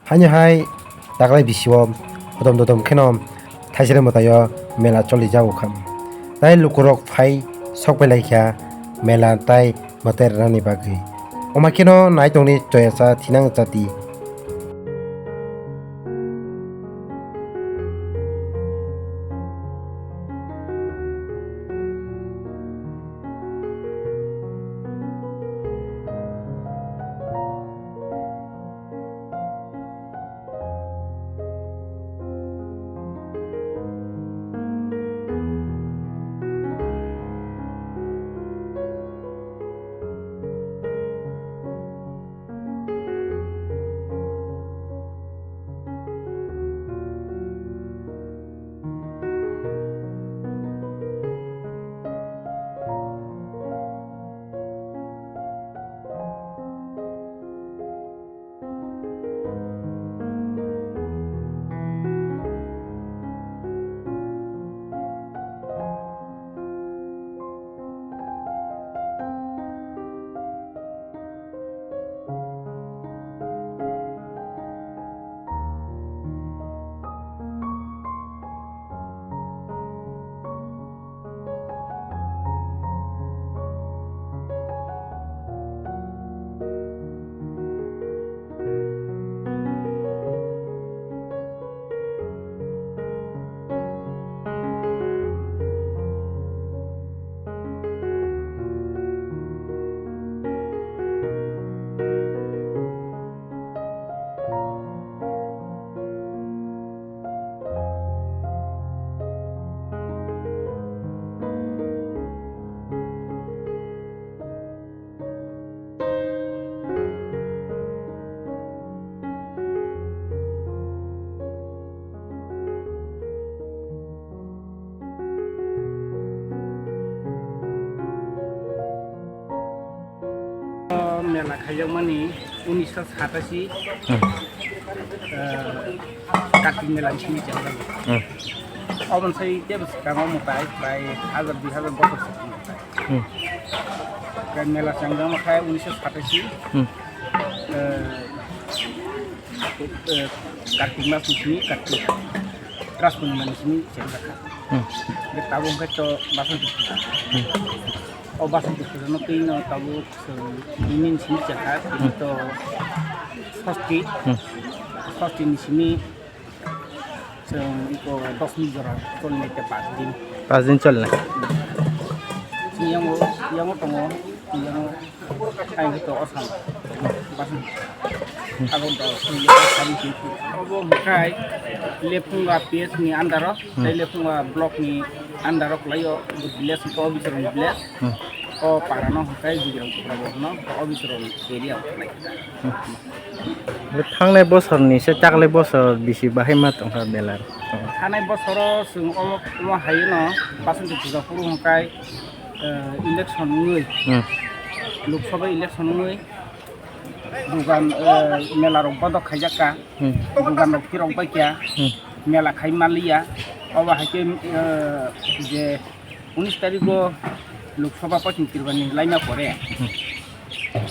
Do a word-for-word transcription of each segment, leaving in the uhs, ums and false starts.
Haino hai taklai bisio hodom dodom kheno thaisere mwtaio mela choli jago kha. Tai lukurok phai sok pai lai kha mela tai mwtai rwnani bagwi. Omo kheno nai tongni choyasa thinang chati. Mela khaijakmani unisho satashi, Hmm. eh, Kartik mela ni simi chengjago. Hmm. Oboni sai tebo swkango mwtai prai hazar dui hazar bochor swkango mwtai. Hmm. Khe mela chengjakma khe unisho satashi, Hmm. eh, eh, Kartik mas ni simi, Kartik Ras Purnima ni simi chengjakha. Hmm. Khe tabuk hwnkhe to Basonti puja. Hmm. O Basonti puja no twi no tabuk chwng nini simi chengkha, tini to Sosti. Hmm. Sosti ni simi chwng iko dos ni jora choli nai te pas din. Pas din choli nai. Chini yango, yango tongo, yango. Ang hito o sam. Bas. Abo do sini ko sam ki. Obo hwnkhe Lephunga P S ni under o, Hmm. tei Lephunga block ni under o kwlaio, village ko Bisram village. Hmm. O para no hwnkhe Bigram Kuprabo no, o Bisram area o kwlai. Hmm. Thangnai bosor ni se taklai bosor bisi bahai ma tongkha belai. Thangnai bosoro chwng omo, omo haino Basonti puja phuru hwnkhe eh, election wngwi, Hmm. Lok Sabha election wngwi, dugan, eh, mela rok bodok khaijak kha, Hmm. dugan rok phirok bai kha, Hmm. mela khai manliya, obo hai khe, eh, je unis tarikh o Lok Sabha pochim kirbani laima pore, Hmm.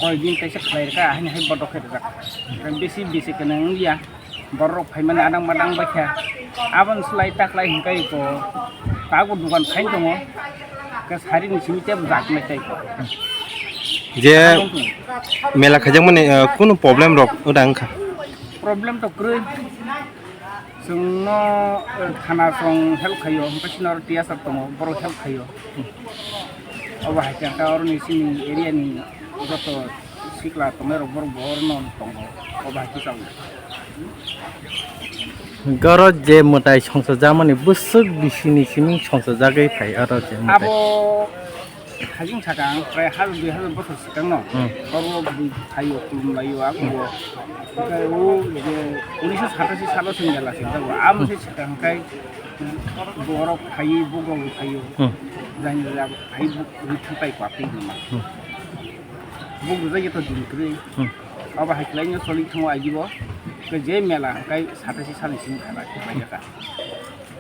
Koi din kaisa khlai rwkha, ahini hai bodok khe rwjak. Bisi bisi kwnang wngya, borok rok phaimani adang badang bai kha. Aboni slai taklai hwnkhe iko tabuk dugan khai tongo. Khe sari ni simi tebo jak nai tei ko. Je mela khaijakmani, eh, kunu problem rok wngkha? Problem to kwrwi. Chwngno, eh, thana chwng help khaio, hwnkhe chini oro T S R tongo, borok help khaio. Obo hai khe hwnkhe oroni chini area ni joto sikla tongnai rok borok bo orono tongo, obo hai khe chao. Goro je mwtai songchajakmani bwswk bisini simi songchajagwi phai oro je mwtai. Abo Hajing saka ang prai hazar dui hazar bosor swkangno Hmm. oro bui phaio, khulum laio, agubo. Hwnkhe o je unisho satashi salo chwng mela swijak jago. Abo se swkang hwnkhe borok phaiwi, bugrok bo phaio. Hmm. Jani jani phaiwi buk rwi thangtai kwaphi hinma. Hmm. Buk rwjak ya to din kwrwi. Hmm. Abo hai khlaino choli thango agibo. Hwnkhe je mela hwnkhe satashi salni simi khlai khlaijak kha.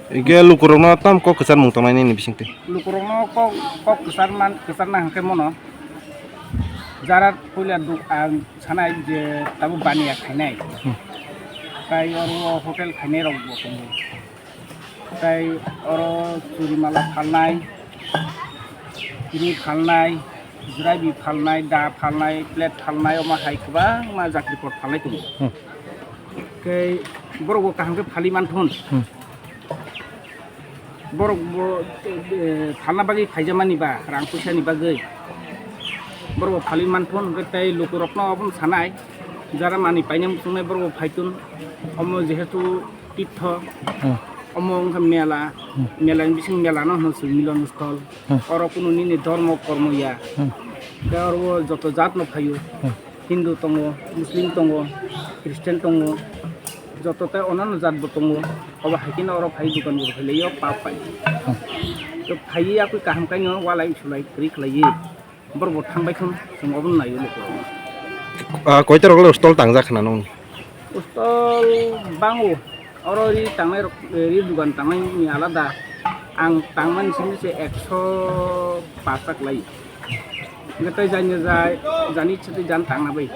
Hingke lukurokno tam kok kwcharmung tongnai nini bisingtwi? Lukurokno kok, kok kwcharman, kwcharna hwnkhe mono jara puila duk-, ang sanai je tabuk baniya khainai. Hmm. Tai oro hotel khainai rok bo tongo. Tai oro churi mala phalnai, ri phalnai, jurabi phalnai, da phalnai, plate phalnai, omo hai kwbangma jakri pot phalnai tongo. Hmm. Tei borok bo kaham khe phali manthun. Hmm. Borok bo, eh, phalna bagwi phaijamani ba, rang puisani bagwi. Borok bo phali manthun, hwnkhe tei lukurokno obono sanai, jara manwi paina muchungnai borok bo phaitun. Omo jehetu tirtho, Hmm. omo wngkha mela, Hmm. melani bising melano hwno chwng milon stol. Hmm. Oro kunu nini dhormo kormo ya. Hmm. Tei oro bo joto jat no phaio. Hmm. Hindu tongo, Muslim tongo, Christian tongo, joto tei onano jat bo tongo. Obo hai kheno oro phai dukan bo khailaio, pap pai. Hmm. To phaiwi yakui kaham kaino walai sulai kwrwi khlaiwi. Borok bo thangbai thun, chwng obono naio lukurok. Ah, koita rok le stall tangjak khna nung? Stall bango. Oro ri tangnai rok, eh, ri dugan tangnai ni alada. Ang tangmani simi se ekso pasak lai. Hingke tei jani jai, jani chati jan tangna bai.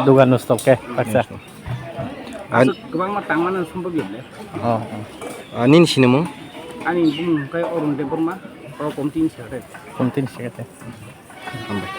Dugan no stop ke, baksa. An- Aswk kwbangma tangmani sumbo gile. Oh, oh. Ah, nini sinimung? Ani bumung khe Arun Debbarma, oro Komtin Sekte. Komtin Sekte. Hambai.